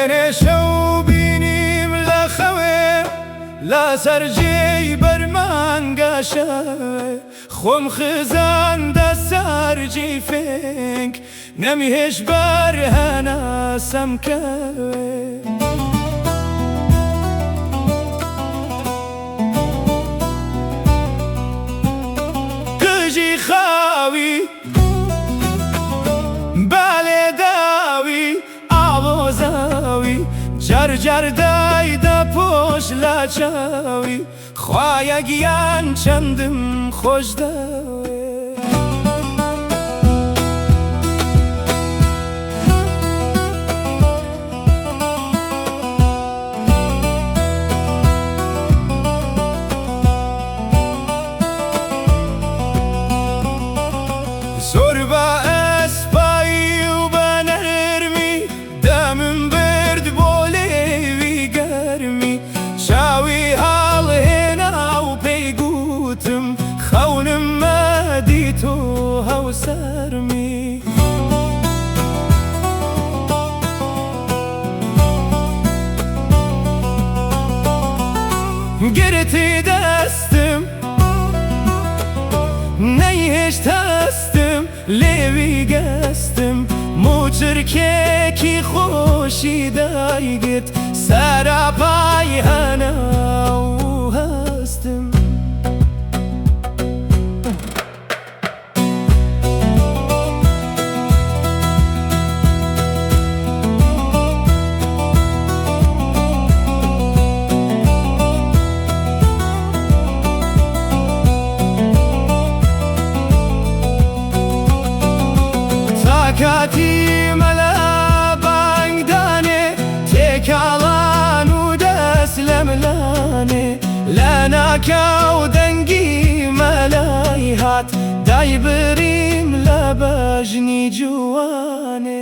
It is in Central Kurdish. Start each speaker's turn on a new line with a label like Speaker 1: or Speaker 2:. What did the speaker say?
Speaker 1: دوێنێ شەو بینیم لە خەوێ، لەسەر جێی بەرمانگە شەوێ، خۆم خزاندە سەر جێی فێنک، نەمهێشت بەر هەناسەم کەوێ. قژی خاوی بالێداوی ئاڵۆزاوی، جار جار دایدەپۆش لە چاوی، خوایە گیان چەندم خۆش دەوێ. زۆر بە ئەسپایی و بە نەرمی، دەمم برد بۆ لێوی گەرمی، چاوی هەڵهێنا و پێی گوتم، خەونم مەدی تۆ هاوسەرمی. گرتی دەستم، نەیهێشت هەستم، لێوی گەستم، موچرکێکی خۆشی دایگرت، سەراپای هەناو و هەستم. تا کاتی مەلا بانگدانێ، تێکاڵان و دەست لە ملانێ، لەناکاو دەنگی مەلای هات، دایبریم لە بەژنی جوانێ.